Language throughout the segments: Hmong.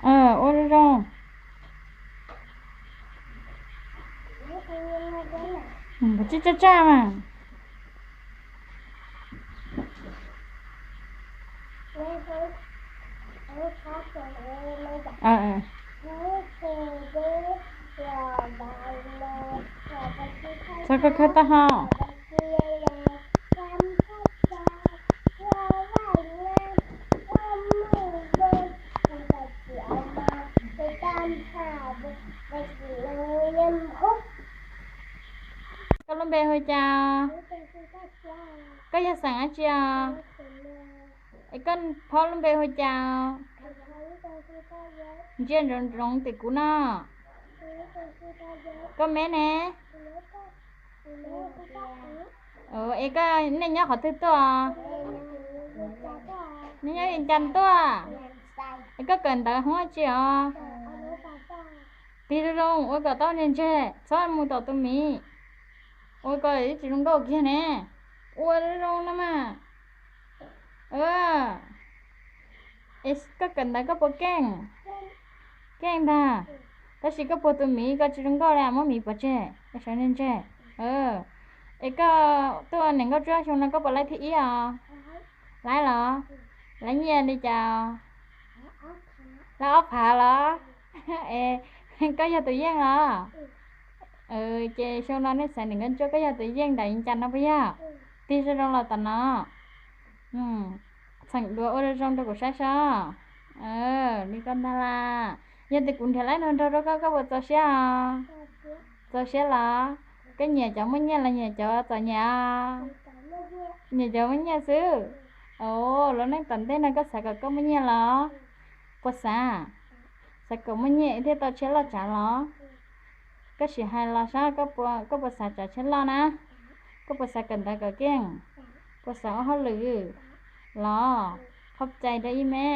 Ua zoo zoo. Tsis tsa tsa mas. Txhob khaws khaws tag ho. Koj lub npe hu cas? Koj yog xeem dab tsi os? Es koj phob lub npe hu cas? Ntsia ntsoov ntsoov tim kuv no. Koj me ne? Es koj, nej nyob qhov twg tuaj? Nej nyob Vias Cas tuaj. Es koj kawm ntawv hmoob dab tsi os? Tig zoo zoo ua kom tau ntseg ntseg, txhob mus tom tus miv. Ua kom ib tsis zoo nkauj kiag ne. Ua zoo zoo no mas. Es koj kawm ntawv koj puas keej? Keej ntag. Tab sis koj puag tus miv koj tsis zoo nkauj li, muab miv pov tseg, koj sawv ntseg ntseg. Es koj tuaj nees nkaum cuaj xyoo no koj puas laib thib ib os? Laib los? Laib nyiaj li cas? Laib ob phav los? Es koj yog tus yeej los? Ces xyoo no nej xaiv nees nkaum cuaj koj yog tus yeej ntawm Vias Cas no puas yog? Tig zoo zoo los tom no. Txheem duav ua zoo zoo rau kuv saib saib. Li koj ntag las. Yog tias kuv nrhiav laib nrog nrog rau koj, koj puas txaus siab os? Txaus siab los? Koj nyiam cov muaj nyiaj los nyiam cov txom nyem? Nyiam cov muaj nyiaj xwb. Os, lub neej tom ntej no koj xav kom koj muaj nyiaj los? Puas xav? Xav kom muaj nyiaj thiaj tau tshiab loj tsav los? Koj sim hais los saib, koj puas xav tsav tshiab loj na? Koj puas xav kawm ntawv kom keej? Puas xav ua hauj lwm los? Qhob cai rau ib me.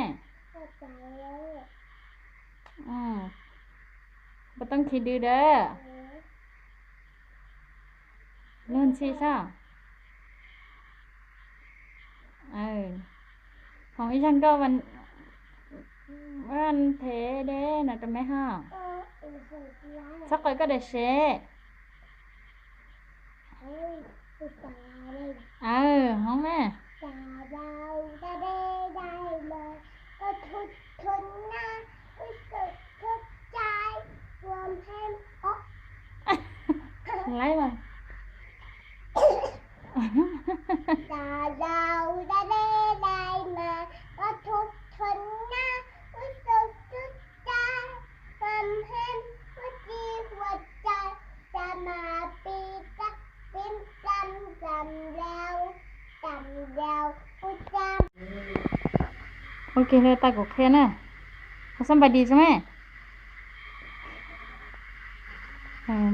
Puas tau khi dw dawb? Luag ntxhi sab. Hoo ib zag nkauj vaj thev deb no rau me ho. Txhob qw koj dam sev. Aw, hoob na. Laib mas. Ua ke li tau kuv qhia na. Qhov xab npais dis xwb me.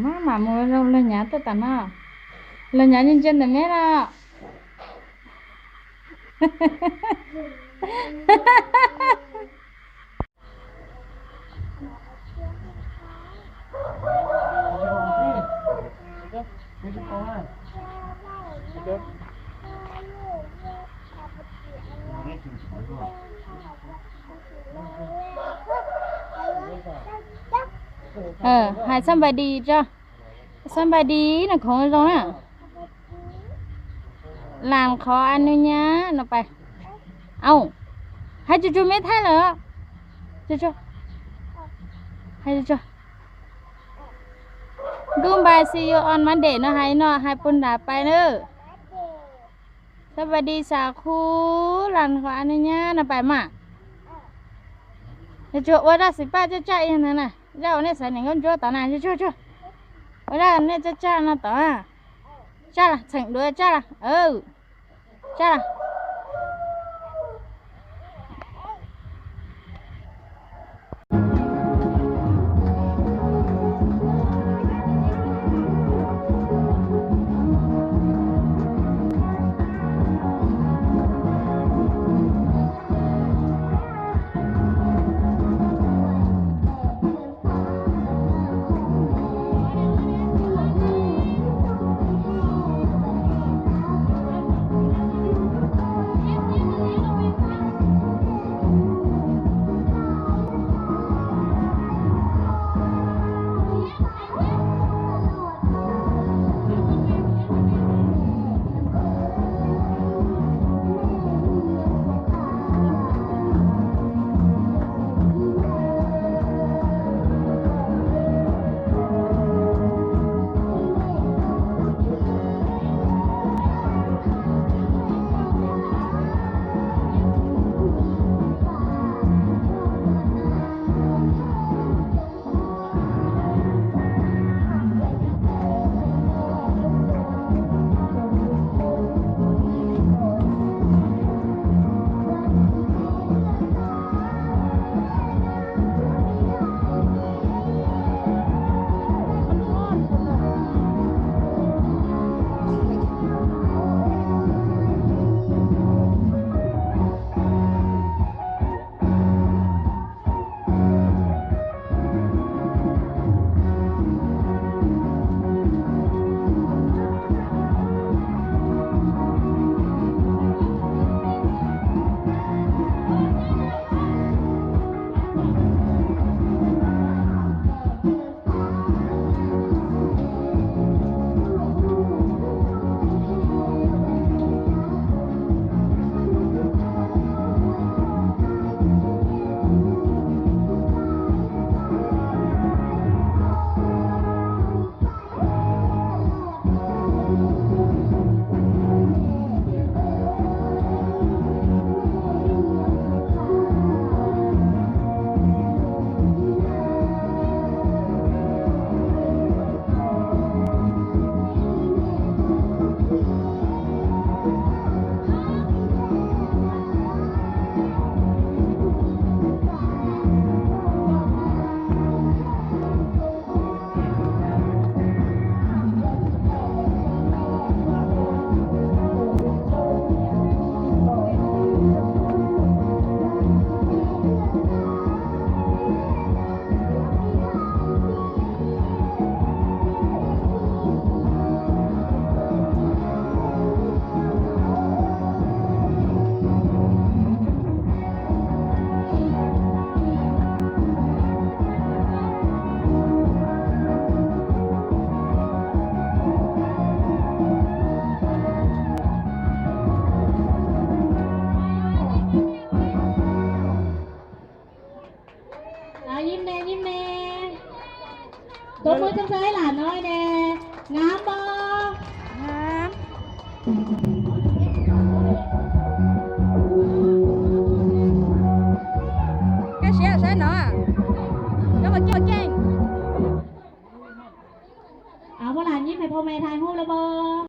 Maj mam mus zoo, luag nyav tuaj tom no. Luag nyav ntsia ntsia ntawm me no. Hais xab npais dis tso. Xab npais dis no khoov zoo na. Las qhov a nu nyab no pais. Au, hais tsuag tsuag me thaij lawm. Tsuag tsuag. Hais tsuag tsuag. Goodbye, see you on Monday no hais no hais puag nram pais na. Xab npais dis xav khu, las qhov a nu nyab no pais mas. Tsuag tsuag ua zaj xis paj tsaj tsaj ib yam ntawd na, zaj uas nej xaiv nees nkaum cuaj tod na, tsuag tsuag. Ua zaj nej tsaj tsaj no tod. Tsaj las, txheem duav tsaj las. Tsaj las. Siab saib no. Cov ua keej ua keej. Muaj lam nyib me phau me thais hu los mas.